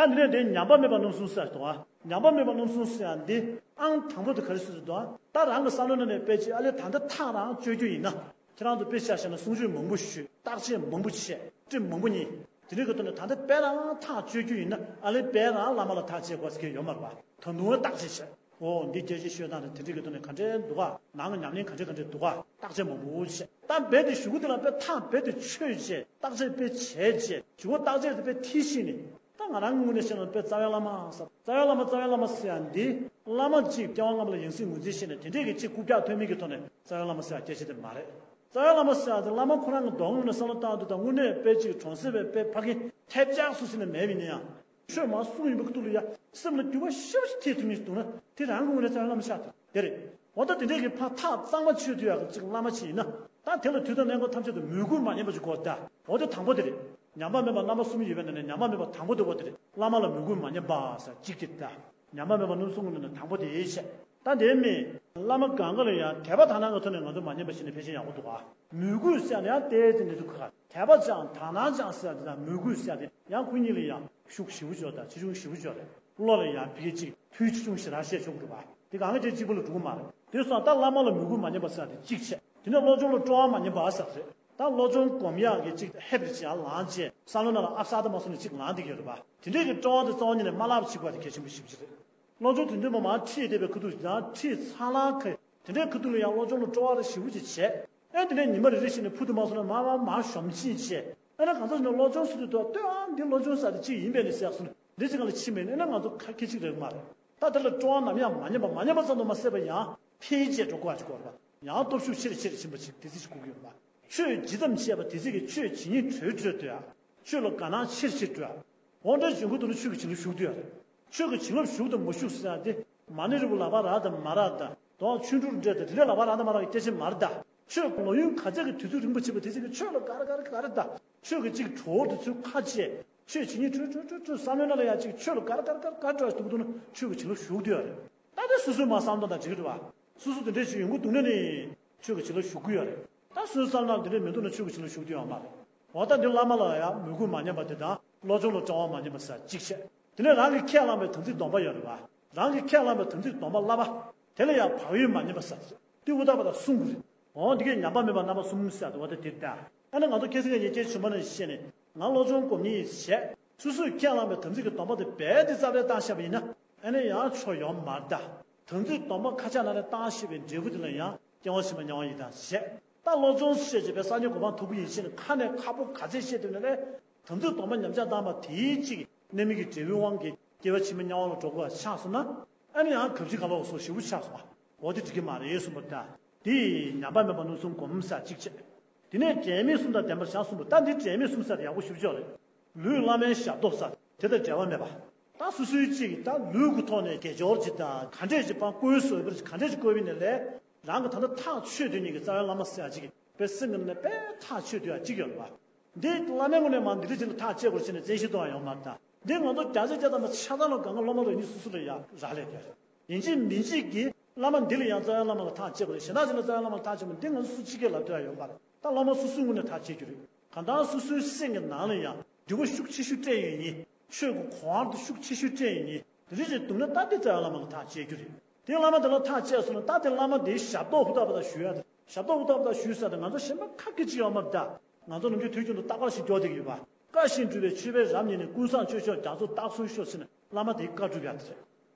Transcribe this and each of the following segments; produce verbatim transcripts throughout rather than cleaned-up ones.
ད་འདི་ནས་དེ་ཉམས་པ་མེད་པ་རྣམ་གསུམ་ཟེར་འདུག་ཨ། ཉམས་པ་མེད་པ་རྣམ་གསུམ་ཟེར་ཡ་འདི་ཨང་དང་པོ་དེ་ག་རེ་ཟེར་འདུག་ཨ། ད་རང་གི་བསམ་བློ་ནང་ནས་དཔེ་ཅིག་ཨ་ལས་ད་ལྟ་ཐག་རང་གཅོད་རྒྱུ་ཡིན་ན། ཁྱེད་རང་ཚོ་དཔེ་ཆ་བཞག་ན་གསུང་ཆོས་མང་པོ་ཞུས། བརྟག་དཔྱད་མང་པོ་བྱས། བཀྲིས་མང་པོ་རྙེད། དེ་འདྲའི་གི་ཐོག་ནས་ད་ལྟ་དཔེ་རང་ཐག་གཅོད་རྒྱུ་ཡིན་ན་ཨ་ལས་དཔེ་རང་བླ་མ་ལ་ཐག་གཅོད་དགོས་ཟེར་མཁན་ཡོད་མ་རེད་པ། ད་དུང་བརྟག་དཔྱད་བྱས། ཨོ་འདི་སྐད་ཆ་ཤོད་སྟངས་དེ་དེ་འདྲའི་གི་ཐོག་ནས་ག་འདྲའི་འདུག་ག་ནང་གི་ཉམས་ལེན་ག་འདྲའི་ག་འདྲའི་འདུག་ག་བརྟག་དཔྱད་མང་པོ་བྱས། ད་རྦད་དེ་གཞུག་གུ་དེ་ལ་དཔེ་ཐག་རྦད་དེ་ཆོད་བྱས། བརྟག་དཔྱད་དཔེ་བྱས་བྱས། གཞུག་གུ་བརྟག་དཔྱད་དེ་དཔེ་མཐིལ་ཕྱིན་ནས། ད་ང་རང་གི་ངོས་ནས་བཤད་ན་དཔེ་རྩ་བའི་བླ་མ་ཟེར། རྩ་བའི་བླ་མ་རྩ་བའི་བླ་མ་ཟེར་ཡ་འདི་བླ་མ་གཅིག་སྐྱེ་བ་སྔ་མ་ལ་ཡང་སྲིད་ངོས་འཛིན་བྱས་ནས་དེ་འདྲས་ཀྱི་གཅིག་རྐུབ་བཀྱག་ཐོན་མི་གི་ཐོག་ནས་རྩ་བའི་བླ་མ་ཟེར་ཡ་སྐད་ཆ་དེ་མ་རེད། རྩ་བའི་བླ་མ་ཟེར་ཡ་དེ་བླ་མ་ཁོ་རང་གི་འདོད་རྔམ་ནས་བསམ་བློ་བཏང་དུས་དང་དངོས་གནས་དཔེ་གཅིག་གྲོང་གསེབ་པའི་དཔེ་ཕ་གི་ཐེབས་ཆག་སུ་ཟིན་ནས་མེད་པ་ཡིན་ན་ཡང་། ཆོས་མ་གསུངས་ཡིན་པའི་ཁུ་ཐུག་ལ་ཡ་སེམས་ལ་འགྱུར་བ་ཞེ་པོ་ཞིག་ཐེབས་ཐུབ་མཁན་ཞིག་འདུག་ན་དེ་རང་གི་ངོས་ནས་རྩ་བའི་བླ་མ་ཆགས་ཐུབ་དེ་རེད། འོ་ད་དེ་འདྲས་ཀྱི་ཕར་ཐག་གཙང་མ་ཆོད་ཐུབ་ཡག་གི་གཅིག་བླ་མ་ཅིག་ཡིན་ན། ད་དེ་ལ་དུས་དང་གནས་སྐབས་ཐམས་ཅད་དུ་མོས་གུས་མ་ཉམས་པ་ཅིག་དགོས་ད། འོ་དེ་དང་པོ་དེ་རེད། ཉམས་པ་མེད་པ་རྣམ་པ་གསུམ་ཡོད་པའི་ནང་ནས་ཉམས་པ་མེད་པ་དང་པོ་དེ་བ་དེ་རེད། བླ་མ་ལ་མོས་གུས་མ་ཉམས་པ་ཟེར་གཅིག་དེ་ད། ཉམས་པ་མེད་པ་རྣམ་གསུམ་ཀུན་ནས་དང་པོ་དེ་བཤད། ད་དེ་མིན། བླ་མ་གང་ག་ལ་ཡང་དད་པ་དག་སྣང་གི་ཐོག་ནས་ང་ཚོ་མ་ཉམས་པ་ཞིག་ནི་ཕལ་ཆེར་ཡག་པོ་འདུག་ག་མོས་གུས་ཟེར་ནས་ཡང་ཏོག་ཙམ་ནི་འདུག་ག་དད་པ་ཅན་དག་སྣང་ཅན་ཟེར་དེ་དང་མོས་གུས་ཟེར་དེ་ཡང་ཁོ་གཉིས་ལ་ཡང་ཤུགས་ཞེ་པོ་ཅིག་དང་ཆེ་ཆུང་ཞེ་པོ་ཅིག་རེད། བློ་ལ་ཡང་ཕ་གི་གཅིག་ཕུལ་ཆེ་ཆུང་ཞེ་དྲག་བཤད་ཆོག་གི་རེད་པ། དེ་གང་ག་ཅིག་གཅིག་པུ་ལ་འགྲོ་གི་མ་རེད། དེ་སོང་ཙང་ད་བླ་མ་ལ་མོས་གུས་མ་ཉམས་པ་ཟེར་དེ་གཅིག་བྱས། དེ་ནས་བློ་སྦྱོང་ལ་སྤྲོ་བ་མ་ཉམས་པ་ཟེར་རེད། ད་བློ་སྦྱོང་སྒོམ་ཡག་གི་གཅིག་ཧེབ་རེ་བྱེད་ཡག་ལངས་བྱས་བསམ་བློ་ནང་ལ་ཨབ་སར་དུ་མ་སོང་ནས་གཅིག་ལངས་བསྡད་ཀྱི་ཡོད་རེད་པ། དེ་འདྲའི་གི་སྤྲོ་བ་དེ་རྩ་བ་ཉིད་ནས་མ་བརླག་པ་བྱེད་དགོས་དེ་གལ་ཆེན་པོ་ཞེ་པོ་ཅིག་རེད། བློ་སྦྱོང་དོན་མཐུན་པ་མར་ཁྲིད་བསྡད་པའི་ཁུ་ཐུག་དང་ཁྲིད་ཚར་ལངས་ཁ་དེ་འདྲའི་ཁུ་ཐུག་ལ་ཡང་བློ་སྦྱོང་ལ་སྤྲོ་བ་རེ་ཞེ་པོ་ཅིག་བྱས། ཨེ་དེ་ནས་ཉི་མ་རེ་རེ་བཞིན་ནས་ཕུ་དུ་མ་སོང་ན་མར་མར་མར་གཞོམ་ཕྱིན་བྱས། ཨེ་ན་གང་ཚ་ཞིག་ནས་བློ་སྦྱོང་སུ་དུ་ཐོག་ལྟོས་ཨང་འདི་བློ་སྦྱོང་ཟེར་དེ་གཅིག་ཡིན་པས་ནི་ཟེར་སོང་ནས་འདི་གཅིག་ག་ལ་ཕྱིན་མེད་ཨེ་ན་ང་ཚོ་ཁ་སྐད་ཅིག་རེད་མ་རེད། ད་དེ་ལ་སྤྲོ་བ་ནམ་ཡང་མ་ཉམས་པ་མ་ཉམས་པ་ཙམ་དུ་མ་ཟད་པ་ཡང་འཕེལ་རྒྱས་འགྲོ་དགོས་ཅིག་དགོས་རེད་པ། ཡང་སྟོབས་ཤུགས་ཆེ་རུ་ཆེ་རུ་ཕྱིན་པ་ཅིག་དེ་ཚེ་ཞིག་དགོས་ཀྱི་ཡོད་པ། ཆོས་ཇི་ཙམ་བཤད་པ་དེ་ཚེ་གི་ཆོས་ཇི་སྙེད་བགྲོད་བགྲོད་དུ་ཡང་། ཆོས་ལ་དགའ་སྣང་ཆེར་ཆེར་འགྲོ་ཡ། འོ་འདྲ་བྱུང་ཁུལ་དུ་ནི་ཆོས་ཀྱི་བྱིན་རླབས་ཞུགས་དུ་ཡ་རེད། ཆོས་ཀྱི་བྱིན་རླབས་ཞུགས་དང་མ་ཞུགས་ཟེར་ཡ་དེ། མ་ཎི་རིལ་བུ་ལག་པ་རག་དང་མ་རག་དང་། དོ་ཆོས་འབྲུ་འདྲེ་དང་དེ་ལས་ལག་པ་རག་དང་མ་རག་གི་སྐད་ཆ་མ་རེད་ད། ཆོས་ལོ་ཡུན་ག་ཚད་ཀྱི་དུས་ཚོད་རིང་པོ་བྱས་པ་དེ་ཚོ་གི་ཆོས་ལ་ག་རེ་ག་རེ་ག་རེ་ད། ཆོས་ཀྱི་གཅིག་གྲོགས་དེ་ཚོའི་ཁ་བྱས། ཆོས་ཇི་སྙེད་བགྲོད་བགྲོད་བགྲོད་བགྲོད་བསམ་བློའི་ནང་ལ་ཡ་གཅིག་ཆོས་ལ་ག་རེ་ག་རེ་ག་རེ་ག་རེ་འགྲོ་ཞིག་འདུག་ན་ཆོས་ཀྱི་བྱིན་རླབས་ཞུགས་དུ་ཡ་རེད། ད་དེ་སོ་སོའི་མ་བསམ་བློ་དང་འགྲིག་གི་རེད་བ། སོ་སོ་དེ་འདྲས་ཞིག་ཡོང་གི་འདུག་ན་ནི། ཆོས་ཀྱི་བྱིན་རླབས་ཞུགས་ཀྱི་ཡོད་རེད། ད་སོ་སོའི་བསམ་བློ་དེ་འདྲས་མི་འདུག་ན་ཆོས་ཀྱི་བྱིན་རླབས་ཞུགས་ཀྱི་ཡོད་མ་རེད། འོ་ད་འདི་བླ་མ་ལ་ཡང་མོས་གུས་མ་ཉམས་པ་དེ་དང་བློ་སྦྱོང་ལ་སྤྲོ་བ་མ་ཉམས་པ་ཟེར་གཅིག་བཤད། དེ་ནས་རང་གིས་ཁས་བླངས་པའི་དམ་ཚིག་སྡོམ་པ་ཡོད་རེད་བ། རང་གིས་ཁས་བླངས་པའི་དམ་ཚིག་སྡོམ་པ་བསླབ་པ། དེ་ལ་ཡང་བག་ཡོད་མ་ཉམས་པ་ཟེར། དེ་ཨུ་ཐ་པ་དང་གསུང་དགོས་རེད། འོ་འདི་གས་ཉམས་པ་མེད་པ་རྣམ་པ་གསུམ་ཟེར་དེ་བ་དེ་དེ་ལྟ། ཨ་ནི་ང་ཚོ་ཁ་སང་ངས་ཉེས་ཅན་ཆུང་མ་ནས་བཤད་ནས་ང་བློ་སྦྱོང་སྒོམ་ཉེས་བྱས། སོ་སོས་ཁས་བླངས་པའི་དམ་ཚིག་གི་སྡོམ་པ་དེ་རྦད་དེ་རྩ་བའི་བཏང་བཞག་པ་ཡིན་ན། ཨ་ནི་ཡང་ཆོ་ཡོང་མ་རེད་ད། དམ་ཚིག་སྡོམ་པ་ཁ་ཆག་ནང་ནས་བཏང་ཤེས་པའི་འབྲས་བུ་དེ་ལ་ཡང་སྐྱེ་བ་ཕྱི་མ་དམྱལ་བ་ཡི་དྭགས་བྱས། ད་བློ་སྦྱོང་བཤད་ཅེས་པའི་སངས་རྒྱས་གོ་འཕང་ཐོབ་ཀྱི་ཡིན་ཞེས་ནས་ཁ་ནས་ཁ་ཕོ་ག་ཚད་བཤད་དུས་ནས་ལས། དམ་ཚིག་སྡོམ་པ་ཉམས་ཆག་བཏང་བ་དེའི་གཅིག་གནད་མིག་གི་འབྲས་བུའི་དབང་གིས་སྐྱེ་བ་ཕྱི་མ་དམྱལ་བ་ལ་འགྲོ་དགོས་པ་ཆགས་སོང་ན། ཨ་ནི་ཡང་གབ་ཕྱི་ག་ལོག་སོགས་ཞེ་པོ་ཆགས་སོང་བ། འོ་དེ་འགྲིག་གི་མ་རེད་གསུངས་པ་ད། དེ་ཉམས་པ་མེད་པ་རྣམ་གསུམ་སྒོམ་ཟེར་གཅིག་བྱས། དེ་ནས་དྲན་མེད་གསུམ་དང་ལྡན་པར་བྱ་གསུངས་པ་ད་འདི་དྲན་མེད་གསུམ་ཟེར་ཡག་པོ་ཞེ་པོ་ཅིག་རེད། ལུས་བླ་མའི་ཞབས་ཏོག་ཟེར་དེ་དང་འབྲལ་བ་མེད་པ། ད་སོ་སོའི་གཅིག་གིས་ད་ལུས་ཀྱི་ཐོག་ནས་དགེ་སྦྱོར་གཅིག་དང་ག་འདྲས་ཅིག་སྤང་བཀོལ་བཟོད་པར་ག་འདྲས་ཅིག་བཀོལ་བའི་ནས་ལས། རང་གི་ད་ལྟ་ཐག་ཆོད་དུས་ཉིད་ཀྱི་རྩ་བའི་བླ་མ་ཟེར་ཡ་གཅིག་གིས་དཔེ་སེམས་ཀྱི་ནང་ནས་དཔེ་ཐག་ཆོད་དུས་ཡ་གཅིག་ཡོད་རེད་བ། འདི་བླ་མའི་ངོས་ནས་མ་འདི་འདྲས་ཅིག་ལ་ཐག་བཅད་དགོས་ཟེར་ནས་བཙན་ཤེད་གཏོང་ཡ་ཡོད་མ་རེད་ད། འདི་ང་ཚོ་བརྒྱ་ཆ་བརྒྱ་ཐམ་པ་ཆ་ཚང་ལ་གང་ག་སློབ་མ་རང་ཉིད་སོ་སོ་ལ་ཡ་རག་ལས་དེ་རེད། ཡིན་གཅིག་མིན་གཅིག་གིས་བླ་མ་འདི་ལ་ཡང་རྩ་བའི་བླ་མ་ལ་ཐག་བཅད་དགོས་རེད། གཞན་དག་ཅིག་ལ་རྩ་བའི་བླ་མ་ལ་ཐག་བཅད་མ་འདི་ང་ཚོ་སུ་གཅིག་གིས་ལབ་ཐུབ་ཡ་ཡོད་མ་རེད། ད་སློབ་མ་སོ་སོའི་ངོས་ནས་ཐག་བཅད་རྒྱུ་རེད། གང་ལྟར་སོ་སོའི་སེམས་ཀྱི་ནང་ལ་ཡང་འདུན་པ་ཤུགས་ཆེ་ཤོས་སྤྲད་ཡོད་ཉིན། ཆོས་ཀྱི་གོ་བ་དེ་ཤུགས་ཆེ་ཤོས་སྤྲད་ཡོད་ཉིན། དེ་འདྲ་ཞིག་འདུག་ན་ད་དེ་རྩ་བའི་བླ་མ་ལ་ཐག་བཅད་རྒྱུ་རེད། དེ་བླ་མ་དེ་ལ་ཐག་བཅད་སོང་ན་ད་དེ་བླ་མ་དེའི་ཞབས་ཏོག་ཧུར་ཐག་པ་དང་ཞུ་ཡ་དེ། ཞབས་ཏོག་ཧུར་ཐག་པ་དང་ཞུ་ས་དེ་ང་ཚོ་གཞན་པ་ཁ་སྐད་ཅིག་ཡོད་མ་རེད་ད། ང་ཚོ་ནམ་རྒྱུན་དུས་རྒྱུན་དུ་རྟག་པར་ཞིག་མགྱོགས་བསྡད་ཀྱི་ཡོད་པ། བཀའ་བཞིན་སྒྲུབ་པའི་མཆོད་པའི་རབ་ཉིད་ནས་ཀུན་བཟང་སྤྱོད་མཆོག་རྒྱ་མཚོ་རྟག་གསོལ་ཤོག་ཟེར་ནས་བླ་མ་དེའི་བཀའ་སྒྲུབ་ཡ་དེ་རེད།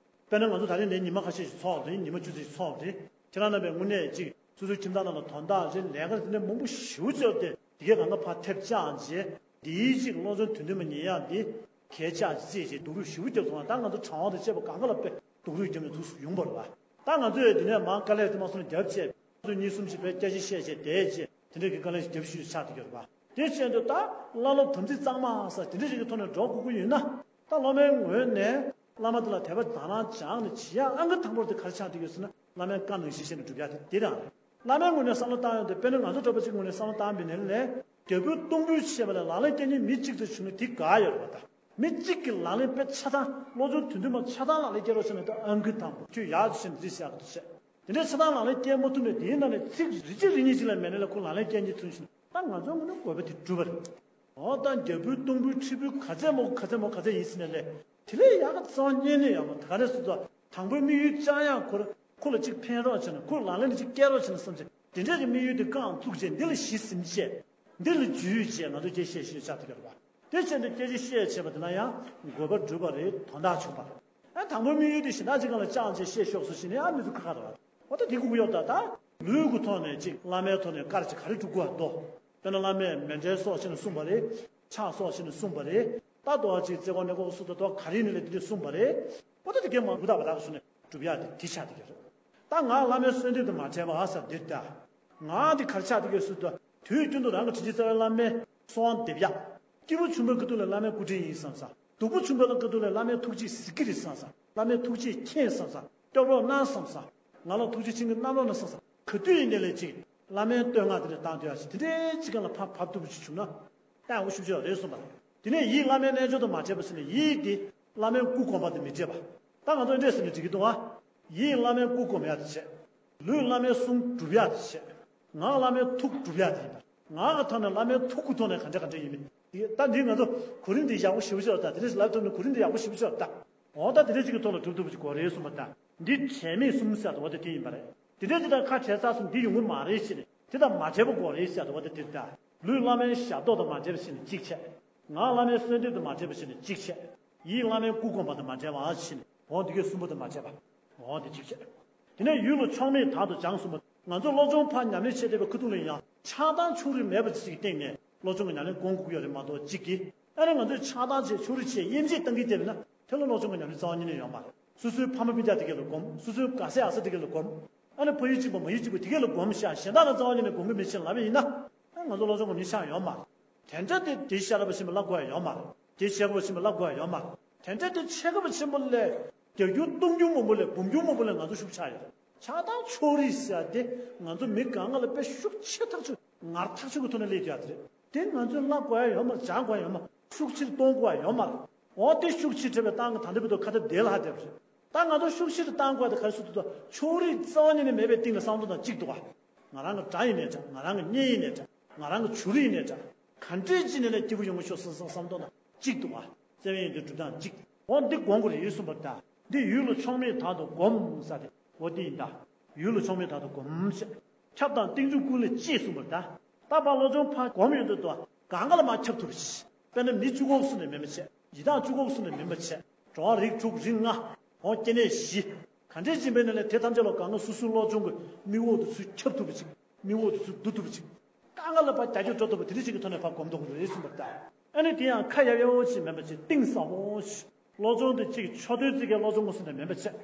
དཔེར་ན་ང་ཚོ་ད་རེས་ནས་ཉི་མ་ཁ་ཤས་ཤིག་འཚོགས་རེད། ཉི་མ་བཅུ་ཙམ་ཞིག་འཚོགས་རེད། ཁྱེད་རང་རྣམ་པས་དངོས་གནས་ཅིག་སོ་སོའི་ཁྱིམ་ཚང་ནང་ལ་དོན་དག་རེད། ལས་ཀ་རེད། དེ་འདྲ་མང་པོ་ཞེ་པོ་ཅིག་ཡོད་དེ་དེ་གའི་གང་ག་ཕར་ཐེབས་བཅག་རྗེས་འདིའི་ཅིག་བློ་སྦྱོང་དོན་མཐུན་པ་ཉན་ཡག་འདི་གས་ཆག་ཅིག་བརྩིས་རྗེས་སྡུག་རུས་ཞེ་པོ་བརྒྱབ་སོང་བ། ད་ང་ཚོ་གྲྭ་པ་དང་བཅས་པ་གང་ག་ལ་དཔེ་སྡུག་རུས་བརྒྱབ་ནས་འདུག་སེ་ཡོང་བ་རེད་བ། ད་ང་ཚོས་འདི་ནས་མར་དཀའ་ལས་དེ་མ་སོང་ན་རྒྱབ་བྱས། ང་ཚོས་གཉིས་གསུམ་ཞིག་དཔེ་སྐྱ་ཞིག་བཤད་བྱས་བསྡད་རྗེས་དེ་འདྲའི་གི་དཀའ་ལས་ཞིག་རྒྱབ་ཤུལ་ཆགས་བསྡད་ཀྱི་ཡོད་རེད་བ། དེ་བྱས་དུས་ད་བླ་སློབ་དམ་ཚིག་གཙང་མ་ཟེར་དེ་འདྲ་ཞིག་གི་ཐོག་ནས་འགྲོ་དགོས་ཀྱི་ཡོད་ན། ད་སློབ་མའི་ངོས་ནས་བླ་མ་དེ་ལ་དད་པ་དག་སྣང་སྦྱངས་ནས་བྱེད་ཡག་ཨང་ཀི་དང་པོར་དེ་ག་རེ་ཆགས་བསྡད་ཡོད་ཟེར་ན། བླ་མའི་བཀའ་ནང་བཞིན་བྱས་ནས་སྒྲུབ་ཡག་དེ་དེ་རང་རེད། བླ་མའི་ངོས་ནས་བསམ་བློ་བཏང་ཡོང་དུས་དཔེར་ན་ང་ཚོ་འདྲ་པོ་ཅིག་ངོས་ནས་བསམ་བློ་བཏང་བའི་ནང་ལས། རྒྱ་བོད་གཏོང་ཕོད་བྱས་པ་ལས་ལག་ལེན་བསྟར་མཁན་མི་གཅིག་ཙམ་བྱུང་ན་དེ་དགའ་ཡོད་རེད་བ་ད། མི་གཅིག་གིས་ལག་ལེན་དཔེ་ཆ་ཚང་བློ་སྦྱོང་དོན་མཐུན་པ་ཆ་ཚང་ལག་ལེན་བསྟར་རོགས་བྱས་ན་ད་ཨང་ཀི་དང་པོ་ཁྱོད་ཡག་ཅིག་བྱས་ནས་འདི་བྱས་ཡག་གི་འདུག་བྱས། དེ་འདྲའི་ཆ་ཚང་ལག་ལེན་བསྟར་མ་ཐུབ་ནས་དེའི་ནང་ནས་ཚིག་རེ་གཅིག་རེ་གཉིས་ཅིག་ལས་མེད་ནས་ལ་ཁོ་ལག་ལེན་བསྟར་མཁན་ཚུན་བཞིན་ད་ང་ཚོའི་ངོས་ནས་དགོས་པ་དེ་གྲུབ་པ་རེད། འོ་ད་རྒྱ་བོད་གཏོང་ཕོད་ཁྲི་ཕོད་ག་ཚད་མང་ག་ཚད་མང་ག་ཚད་ཡིན་ཟེར་ནས་ལས། དེ་ལས་ཡག་ག་རྩ་བ་ཉིད་ནས་ཡོད་མ་རེད། ག་རེ་ཟེར་ན་དང་པོའི་དམིགས་ཡུལ་ཅང་ཡང་ཁོ་ར་ཁོ་ལ་གཅིག་ཕན་རོགས་བྱས་ན། ཁོ་ལ་ལག་ལེན་ལ་གཅིག་བཀལ་རོགས་བྱས་ན་བསམ་བྱས། དེ་འདྲ་གི་དམིགས་ཡུལ་དེ་རྐང་བཙུགས་བྱས། འདི་ལ་གཞི་ཟིན་བྱས། འདི་ལ་རྒྱུས་ཡོད་བྱས། ང་ཚོས་སྐད་ཆ་བཤད་ཤེས་ཆགས་ཐུབ་ཀྱི་རེད་པ། དེ་བྱས་ནས་སྐད་ཆ་བཤད་བྱས་པ་དེ་ན་ཡང་དགོས་པ་འགྲུབ་པ་རེད། དོན་དག་བྱུང་བ་རེད། ཨ་དང་པོའི་དམིགས་ཡུལ་དེ་གཞན་དག་ཅིག་སྒང་ལ་བཅངས་བྱས་བཤད་ཤོག་ཟེར་བྱས་ནས་ཨ་མི་ཚོ་ཁ་ཁ་རེད་པ། འོ་ད་དེ་དགོས་ཀྱི་ཡོད་ད། ད་ལུས་ཀྱི་ཐོག་ནས་ཅིག་བླ་མའི་ཐོག་ནས་བཀའ་ཅིག་ག་རེ་སྒྲུབ་དགོས་པ་འདུག་དཔེར་ན་བླ་མས་མཎྜལ་སོགས་བྱས་ནས་གསུངས་པ་རེད། ཕྱག་སོགས་བྱས་ནས་གསུངས་པ་རེད། ད་དོ་བ་ཅིག་བརྩེ་བ་ནས་ཀོ་སུ་ད་དོ་ག་རེ་ནས་ལས་དེ་འདྲས་གསུངས་པ་རེད། འོ་ད་དེ་གས་མ་ཧུ་ད་བ་ད་ག་སུ་ནས་སྒྲུབ་ཡག་དེ་དེ་ཆགས་དེ་གས་རེད། ད་ང་བླ་མའི་གསོལ་འདེབས་དང་མ་བྲལ་བ་ཟེར་འདིར་ད། ང་འདི་གར་ཆགས་དེ་གས་སུ་ད་དུས་རྒྱུན་དུ་རང་གི་དྲིན་ཅན་རྩ་བའི་བླ་མའི་གསོལ་བ་འདེབས་ཡག་སྐྱིད་པོ་བྱུང་བའི་སྐབས་དུ་ལ་བླ་མའི་སྐུ་དྲིན་ཡིན་བསམ་ས། སྡུག་པོ་བྱུང་བའི་སྐབས་དུ་ལ་བླ་མའི་ཐུགས་རྗེས་གཟིགས་ཀྱི་རེད་བསམ་ས། བླ་མའི་ཐུགས་རྗེས་མཁྱེན་བསམ་ས། སྐྱོབ་རོགས་གནང་བསམ་ས། ང་ལ་ཐུགས་རྗེ་ཆེན་གྱིས་གནང་རོགས་གནང་བསམ་ས། ག་དུས་ཡིན་ནའི་ལས་ཅིག་བླ་མའི་བསྟོད་བསྔགས་དེ་འདྲ་བཏང་སྡོད་ཡག་ཅིག་དེ་འདྲའི་ཅིག་སྒང་ལ་ཕར་བབས་ཐུབ་པ་ཅིག་བྱུང་ན། ད་ཡག་པོ་ཞེ་པོ་ཅིག་རེད་གསུངས་པ་རེད། དེ་ནས་ཡིད་བླ་མའི་རྣལ་འབྱོར་དང་མ་བྲལ་བ་ཟེར་ནས་ཡིད་དེ་བླ་མའི་སྐུ་བསྒོམ་པ་དང་མི་འབྲལ་བ། ད་ང་ཚོ་འདྲས་ཟེར་ནས་འགྲིག་གི་འདུག་ཨ། ཡིད་བླ་མའི་སྐུ་བསྒོམ་ཡག་དེ་བྱས། ལུས་བླ་མའི་གསུང་སྒྲུབ་ཡག་དེ་བྱས། ངག་བླ་མའི་ཐུགས་སྒྲུབ་ཡག་དེ་ཡིན་པ། ངག་གི་ཐོག་ནས་བླ་མའི་ཐུགས་ཀྱི་ཐོག་ནས་ག་འདྲ་ག་འདྲ་ཡིན་མིན། ད་འདི་ང་ཚོ་གོ་རིམ་འདི་ཡག་པོ་ཞེ་པོ་ཅིག་ཡོད་ད། དེ་འདྲས་ལབ་ཐུབ་ན་གོ་རིམ་འདི་ཡག་པོ་ཞེ་པོ་ཅིག་ཡོད་ད། འོ་ད་དེ་འདྲས་ཅིག་གི་ཐོག་ལ་སྒྲུབ་ཐུབ་པ་ཅིག་དགོས་རེད་གསུངས་པ་ད། འདི་དྲན་མེད་གསུམ་ཟེར་དུ་འོ་དེ་དེ་ཡིན་པ་རེད། དེ་འདྲས་ཅིག་དང་ཁ་བྲལ་ཚར་སོང་འདི་ཡོང་གི་མ་རེད་ཟེར་ནས་དེ་དང་མ་བྲལ་བ་དགོས་རེད་ཟེར་དུ་འོ་དེ་དེ་ད། ལུས་བླ་མའི་ཞབས་ཏོག་དང་མ་བྲལ་བ་ཟེར་ནས་གཅིག་བྱས། ངག་བླ་མའི་གསོལ་འདེབས་དང་མ་བྲལ་བ་ཟེར་ནས་གཅིག་བྱས། ཡིད་བླ་མའི་སྐུ་བསྒོམ་པ་དང་མ་བྲལ་བ་ཟེར་ནས་འོ་འདི་གའི་གསུམ་པོ་དང་མ་བྲལ་བ། འོ་འདི་གཅིག་བྱས། དེ་ནས་ཡུལ་ལ་ཕྱོགས་མེད་དག་ཏུ་སྦྱངས་གསུངས་པ། ང་ཚོ་སློབ་སྦྱོང་ཕར་ཉམས་ལེན་བྱེད་བསྡད་པའི་ཁ་ཐུག་ལ་ཡང་ཆགས་སྡང་ཕྱོགས་རིས་མེད་པ་ཅིག་གི་སྟེང་ནས་སློབ་སྦྱོང་གི་ཉམས་ལེན་སྒོམ་དགོས་ཀྱི་ཡོད་རེད་མ་གཏོགས་གཅིག་གིས་ཨ་ནི་ང་ཚོས་ཆགས་སྡང་བྱས་ཕྱོགས་རིས་བྱས་དབྱེ་འབྱེད་གཏང་གི་བསྡད་པ་ན་དེ་ལ་སློབ་སྦྱོང་གི་ཉམས་ལེན་རྩ་བ་ཉིད་ནས་ཡོད་མ་རེད། སོ་སོའི་ཕ་མ་སྤུན་ཀྱག་དེ་གས་ལ་སྒོམ། སོ་སོའི་དགའ་སའི་ཨ་ས་དེ་གས་ལ་སྒོམ། ཨ་ནི་ཕ་ཡུལ་གཅིག་པ་མ་ཡུལ་གཅིག་པ་དེ་གས་ལ་སྒོམ་ཤག་གཞན་དག་ལ་རྩ་བ་ཉིད་ནས་སྒོམ་གི་མེད་ཕྱིན་ལབ་པ་ཡིན་ན། ཨ་ང་ཚོ་སློབ་སྦྱོང་གི་མི་ཆགས་ཡོད་མ་རེད། དེ་འདྲ་དེ་དེ་ཤེས་རབ་པ་ཆེན་པོ་བསླབ་དགོས་ཡ་ཡོད་མ་རེད། དེ་ཤེས་རབ་པ་ཆེན་པོ་བསླབ་དགོས་ཡ་ཡོད་མ་རེད། དེ་འདྲ་དེ་ཆེ་ཁ་པ་ཆེན་པོ་ལས་བརྒྱ་འགྱུར་སྟོང་འགྱུར་མང་པོ་ལས་འབུམ་འགྱུར་མང་པོ་ལས་ང་ཚོ་ཤུགས་ཆག་ཡོད་རེད། ཆགས་སྡང་ཕྱོགས་རིས་ཟེར་ཡ་དེ་ང་ཚོ་མི་གང་ག་ལ་དཔེ་ཤུགས་ཆེ་ཐག་ཆོད་ངར་ཐག་ཆོད་ཀྱི་ཐོག་ནས་སླེབས་ཡོད་རེད། དེ་ང་ཚོས་བསླབ་དགོས་ཡ་ཡོད་མ་རེད། སྦྱང་དགོས་ཡ་ཡོད་མ་རེད། ཤུགས་ཆེར་གཏོང་དགོས་ཡ་ཡོད་མ་རེད། འོ་དེ་ཤུགས་ཆེ་འཕྲད་པའི་སྟངས་ཀྱི་ད་ལྟ་བར་དུ་ཁ་ཐབས་བདེ་ལ་ཧ་བསྡད་པ་རེད། ད་ང་ཚོ་ཤུགས་ཆེ་རུ་བཏང་དགོས་དེ་ག་རེ་ཟེར་དུས་ད་ཕྱོགས་རིས་རྩ་བ་ཉིད་ནས་མེད་པའི་སྟེང་ལ་བསམ་བློ་དང་གཅིག་འདུག་ག་ང་རང་གི་དགྲ་ཡིན་ནའི་འདྲ། ང་རང་གི་གཉེན་ཡིན་ནའི་འདྲ། ང་རང་གི་བྱུ་རུ་ཡིན་ནའི་འདྲ། ག་འདྲས་ཅིག་ནས་ལས་སྐྱིད་པོ་ཡོང་གི་ཤོག་བསམ་བསམ་བསམ་བློ་དང་གཅིག་འདུག་ག་བརྩེ་བའི་ཡོན་ཏན་སྒྲུབ་སྟངས་གཅིག་འོ་འདི་སྒོམ་དགོས་རེད་གསུངས་པ་ད། འདི་ཡུལ་ལ་ཕྱོགས་མེད་དག་ཏུ་སྒོམ་ཟེར་ཏེ་འོ་འདི་ཡིན་ད། ཡུལ་ལ་ཕྱོགས་མེད་དག་ཏུ་སྒོམ་ཞེས། ཁྱབ་དང་རྟེན་འབྱུང་ཀུན་ལས་གཅེས་གསུངས་པ་ད། ད་ཕར་སློབ་སྦྱོང་ཕར་སྒོམ་ཡོང་དུས་དང་གང་ག་ལ་མར་ཁྱབ་ཐུབ་པ་ཞིག་དཔེར་ན་མི་བཅུ་གོ་གསུམ་ནས་མིན་པ་བྱས། ཡི་དྭགས་བཅུ་གོ་གསུམ་ནས་མིན་པ་བྱས། འགྲོ་བ་རིགས་དྲུག་རིགས་ལྔ། འོ་སྐྱེ་གནས་བཞི། ག་འདྲས་ཅིག་འབད་ནས་ལས་དེ་ཐམས་ཅད་ལ་གང་ག་སོ་སོའི་སློབ་སྦྱོང་གི་མིག་འོག་ཏུ་ཚུར་ཁྱབ་ཐུབ་པ་ཅིག་མིག་འོག་ཏུ་ཚུར་བསྡུ་ཐུབ་པ་ཅིག་གང་ག་ལ་ཕར་རྒྱ་ཁྱོན་འགྲོ་ཐུབ་པ་དེ་འདྲ་ཅིག་གི་ཐོག་ནས་ཕར་སྒོམ་ཐུབ་དགོས་རེད་གསུངས་པ་ལྟར། ཨ་ནི་དེ་ཡང་ཁ་ཡབ་ཡབ་པོ་ཅིག་མིན་པ་ཅིག་གཏིང་ཟབ་པོ་ཞིག་སློབ་སྦྱོང་དེ་ཅིག་ཆོ་འདོན་ཅིག་གི་སློབ་སྦྱོང་མ་སོང་ནས་མིན་པ་བྱས།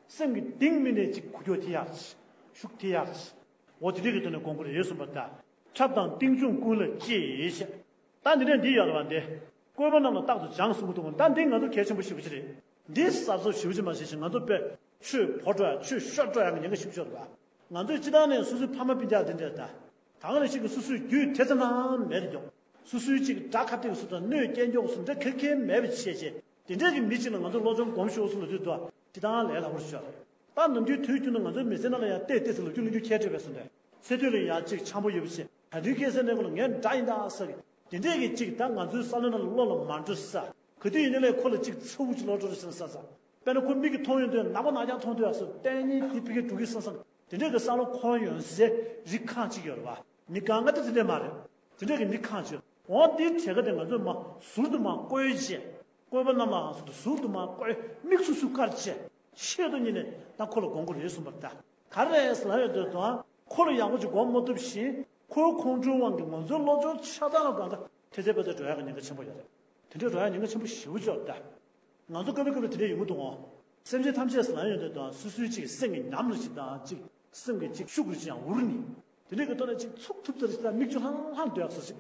སེམས་ཀྱི་གཏིང་མི་ནས་ཅིག་འགུལ་སྐྱོད་དེ་ཡག་ཅིག་ཤུགས་དེ་ཡག་ཅིག་འོ་དེ་འདྲ་གི་ཐོག་ནས་སྒོམ་དགོས་རེད་གསུངས་པ་ལྟར། ཁྱབ་དང་རྟེན་འབྱུང་ཀུན་ལས་གཅེས་ཞེས། ད་འདི་ནས་འདི་ཡོད་རེད་པ་འདི། བཀོད་པ་རྣམས་ལ་རྟག་ཏུ་སྦྱང་གསུང་གི་འདུག་ད་འདི་ང་ཚོ་གལ་ཆེན་པོ་ཞེ་པོ་ཅིག་རེད། འདི་གསར་བཟོ་ཞེ་པོ་ཅིག་མ་བྱས་ཤིང་ང་ཚོ་དཔེ་ཆོས་བོར་འགྲོ་ཡ་ཆོས་ཤོར་འགྲོ་ཡ་གི་ཉེན་ཁ་ཞེ་པོ་ཅིག་ཡོད་རེད་པ། ང་ཚོས་སྤྱི་བཏང་ནས་སོ་སོའི་ཕ་མ་སྤུན་ཀྱག་དེ་འདྲ་ད། ད་ག་ནང་བཞིན་གྱི་སོ་སོའི་རྒྱུད་དེ་ཙམ་ལའང་མེད་དེ་མགྱོགས། སོ་སོའི་ཅིག་དགྲ་ཁ་གཏད་སུ་དང་གནོད་སྐྱེལ་མགྱོགས་སུ་འདྲ་ཁེར་ཁེར་མེད་པ་བྱས་བྱས། དེ་འདྲ་གི་མི་གཅིག་ལ་ང་ཚོ་སློབ་སྦྱོང་སྒོམ་ཤོག་གསུངས་ལབ་དུས་དུ་སྤྱི་བཏང་ལས་སླ་པོར་ཤོར་རེད། ད་ནམ་རྒྱུན་དུས་རྒྱུན་དུ་ང་ཚོའི་མི་ཚེ་ནང་ལ་ཡང་བལྟས་བལྟས་སུ་ལབ་རྒྱུ་གླེང་རྒྱུ་ཁྱད་འཕྲད་པས་སོ་འདྲ། ཚེ་སྟོད་ལ་ཡང་ཅིག་འཆམ་པོ་ཡོད་པ་བྱས་ད་དུས་སྐད་ཟེར་གནས་སྐོར་ལ་ངའི་དགྲ་ཡིན་ད་ཟེར་གི། དེ་འདྲས་ཀྱི་ཅིག་ད་ང་ཚོའི་བསམ་བློ་ནང་ལ་བློ་ལ་མ་འགྲོ་ས། ག་དུས་ཡིན་ནའི་ལས་ཁོ་ལ་ཅིག་ཚ་བོ་ཅིག་ལོག་འགྲོ་རེད་ཟེར་ས་ས། དཔེར་ན་ཁོ་མིག་གིས་མཐོང་ཡོང་དུས་ནག་པོ་ནག་རྐྱང་མཐོང་དུས་ཨ་སོ་ལྟས་ངན་དེ་ཕ་གིར་འགྲོ་གི་ས་ས། དེ་འདྲས་ཀྱི་བསམ་བློ་འཁོར་ཡོང་སའི་རིགས་ཁག་ཅིག་ཡོད་རེད་བ། མི་གང་ག་དེ་དེ་འདྲས་མ་རེད། དེ་འདྲས་ཀྱི་མི་ཁག་ཅིག་འོ་དེའི་གྲས་ཀ་དེ་ང་ཚོས་མ་ཟུར་དུ་མ་བཀོལ་བྱས། བཀོད་པ་རྣམས་ལའང་ཟུར་དུ་ཟུར་དུ་མ་བཀོལ་མིག་སུ་སུ་བཀར་བྱས། ཆེད་དུ་གཉིས་ནས་ད་ཁོ་ལ་དགོངས་ཀྱི་རེད་གསུངས་པ་རེད་ད། ག་རེ་རེད་ཟེར་ལབ་ཡོང་དུས་དང་ཁོ་ལ་ཡག་པོ་ཅིག་སྒོམ་མ་ཐུབ་བཞིན་ཁོའི་ཁོང་ཁྲོའི་དབང་གིས་ང་ཚོའི་སློབ་སྦྱོང་ཆགས་སྡང་ལ་གང་ག་ཐེ་ཚེ་པ་ཚེ་འགྲོ་ཡག་གི་ཉེན་ཁ་ཆེན་པོ་ཡོད་རེད། དེ་འདྲའི་འགྲོ་ཡག་ཉེན་ཁ་ཆེན་པོ་ཞེ་པོ་ཅིག་ཡོད་རེད་ད། ང་ཚོ་སྐབས་རེ་སྐབས་རེ་དེ་འདྲ་ཡོང་གི་འདུག་ཨང་། སེམས་ཅན་ཐམས་ཅད་ཟེར་ལབ་ཡོང་དུས་དང་སོ་སོའི་ཅིག་སེམས་ཀྱི་ཉམས་ལ་ཅིག་དང་ཅིག་སེམས་ཀྱི་ཅིག་ཤུགས་རུ་ཅིག་ཡང་འུར་ནས། དེ་འདྲའི་གི་ཐོག་ནས་ཅིག་ཚུགས་ཐུབ་ཚར་ཅིག་དང་མིག་ཆུ་ལྷང་ལྷང་སྡོད་ཡག་སོ་ཅིག་